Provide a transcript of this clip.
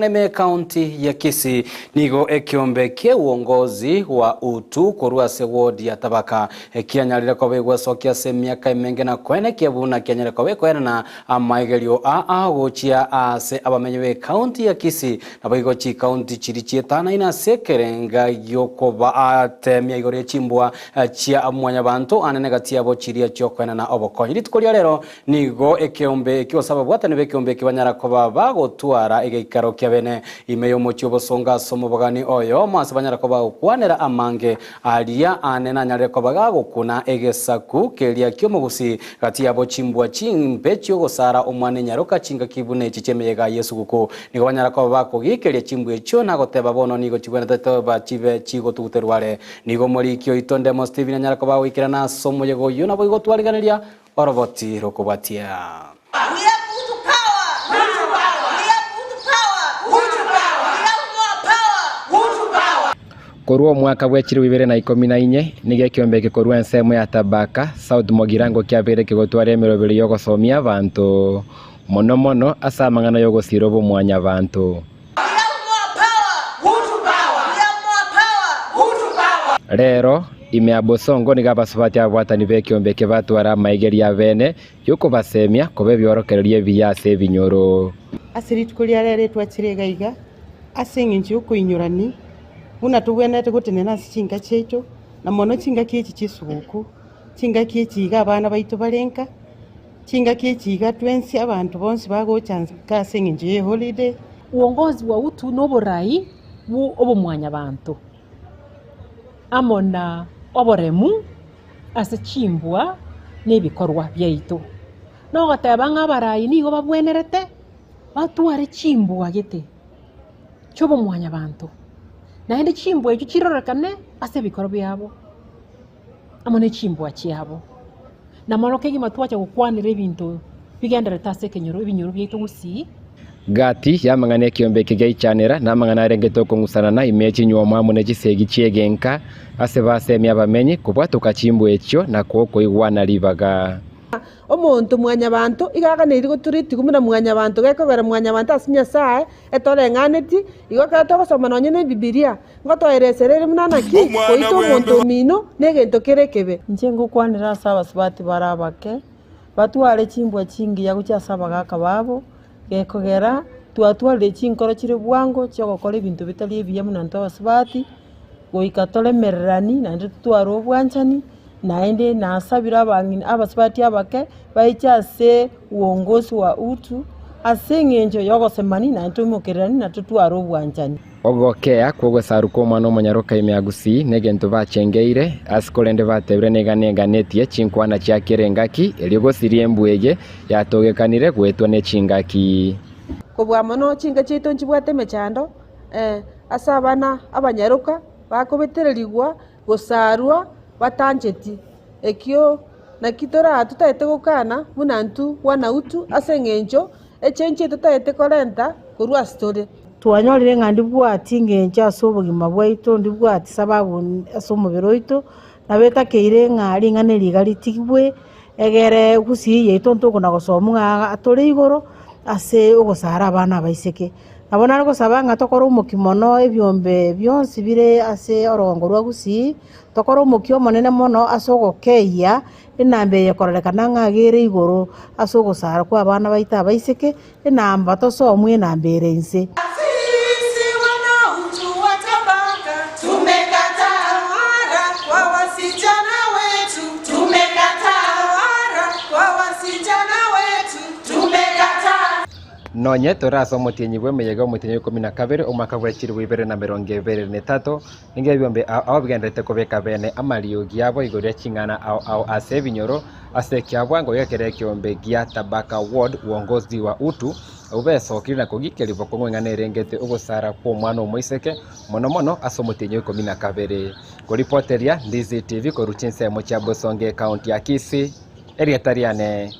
Ime ekaunti ya Kisii nigo ekeombe ki'euongozi gwa Utu korwa ase ward ya Tabaka kianyarire koba egwesokia ase emiaka emenge na koenekia buna kianyare koba ekoenana amaigerio aa gochia ase abamenyi b'ekaunti ya Kisii naboigo chikaunti chiria chietanaine ase ekerenga giokobatemia igoro ye chimbwa chia mwanyabanto anene gati yabo chiria chiokoenana obokonyi. Rituko ria rero Nigo ekeombe ekio gose ababwatani b'ekeombe ekio banyara koba bagotwara egeikaro kia bene ime y'omochie obosongo ase omobogani oyomo, ase banyara koba bagokwanera amange aria aane nanyarire koba gagokuna egesaku keria ki'omogusii gati yabo chimbwa chimbe chi'ogosara omwana enyaroka chingaki buna echi chi'emeyega y'esuguku. Nigo banyara koba bakogikeria chimbwa echio nagoteba bono nigo chigwenerete toba chibe chigotuguterwa are. Nigo omoriki oito Ndemo Stephen anyara koba agoikerana ase omoyega oyio naboigo twarigereria Oroboti rokobwatia. We have Utu power. Utu power. We have Utu power. Utu power. We have more power. Utu power. Korwa omwaka bwe chilifu ibere na ikomi na inye, nigo ekiombe eke korwa ensemo ya Tabaka, South Mogirango kiabeire kegotwara emeroberi y'ogosomia abanto, mono mono ase amang'ana y'ogosiira obomwanyabanto. We have more power. Utu power. We have more power. Utu power. Rero, ime ya Bosongo nigo abasubati ababwatani b'ekiombe eke batwara amaigerio abene y'okobasemia koba ebiorokererio ebiya ase ebinyoro. Ase rituko ria rero etwachire iga iga, ase engencho y'okoinyorani buna tobwenerete gotenena ase chinka chiaito, na mono chingaki echi chi'esuguku, chingaki echi iga abana baito bare nka, Chingaki echi iga twensi abanto bonsi bagocha nka ase engencho y'eholiday. Uongozi wa utu noborai bwo obomwanyabanto, amo na oboremu ase chimbwa na ebikorwa biaito. Nogoteba ng'a abarai nigo babwenerete batware chimbwa gete chi'obomwanyabanto, naende chimbwa echio chirorekane ase ebikorwa biabo amo ne chimbwa chiabo. Na mono kegima twacha gokwanera ebinto bigendererete ase ekenyoro, ebinyoro biaito gusii. Gati y'amang'ana ekiombe eke giaichanera, na amang'ana arengete okong'usanana ime ye chinywomo amo ne chisegi chi'egenka, ase basemia abamenyi kobwatoka chimbwa echio na koigwana ribaga. Omonto mwanyabanto iga aganeiri goturitiwa buna mwanyabanto, gekogera mwanyabanto ase Nyasae etoreng'aneti, igo ekero togosoma nonye na Ebibilia, Ngotoeresera ere buna naki goita omonto omino negento kere ekebe. Inche ngokwanera ase abasubati bare abake, batware chimbwa chingiya gochia ase abagaaka babo, gekogera twatwarire chinkoro chire bwango chi'ogokora ebinto bitari ebiya buna intwe abasubati, goika toremererani naende totware obwanchani, naende nasabire abang'ina abasubati abake baiche ase uongozi wa utu, ase eng'encho y'ogosemani naende toimokererani na totware obwanchani. Ogokea kw'ogosaru kw'omwana omonyaroka ime ya Gusii negento bachengeire, ase korende batebire niga nenganetie chinkwana chia kera engaki, erio gosiria embwa eye yatogekanire goetwa ne chingaki. Kobua mono chinka chiaito nchibwate emechando, ase abana abanyaroka bakobetererigwa gosarwa batancheti. Ekio naki toraa totaete gokana buna intwe bwana utu ase eng'encho echenchi eye totaete korenta korwa ase tore. Twanyorire ng'a ndibwati engencho ase obogima bwaito, ndibwati sababu ase omobere oito, nabo etakeire ng'a ring'ana eri iga ritigwe, egere gusii yaito ntokona gosomwa ng'a tore igoro ase ogosara abana abaiseke. Nabo nare gosaba ng'a tokore omokia mono ebiombe bionsi bire ase orogongo rwa gusii, tokore omokia omonene mono ase ogokeyia enamba eye kororekana ng'a iga ere igoro ase ogosara kwa abana baito abaiseke, enamba tosomwe enamba ere inse. Sisi wanautu wa Tabaka tumekataa tohara kwa wasichana wetu, tumekataa tohara kwa wasichana wetu, tumekataa. Nonye tore ase omotienyi bw'emeyega omotienyi o ikomi na kabere, omwaka bwe chilifu ibere na emerongo ebere na etato, nigo ebiombe ao ao bigendererete kobeka bene amariogi abo igoro ye ching'ana ao ao ase ebinyoro, ase ekiabwango gekere ekiombe gia Tabaka Ward uongozi wa Utu, abwo besokire na kogikeria bokong'u eng'ana erengete ogosara kw'omwana omoiseke, mono mono ase omotienyi o ikomi na kabere. Koripoteria Ndizi TV korwa chinsemo chia Bosongo ecounty ya Kisii, erieta riane.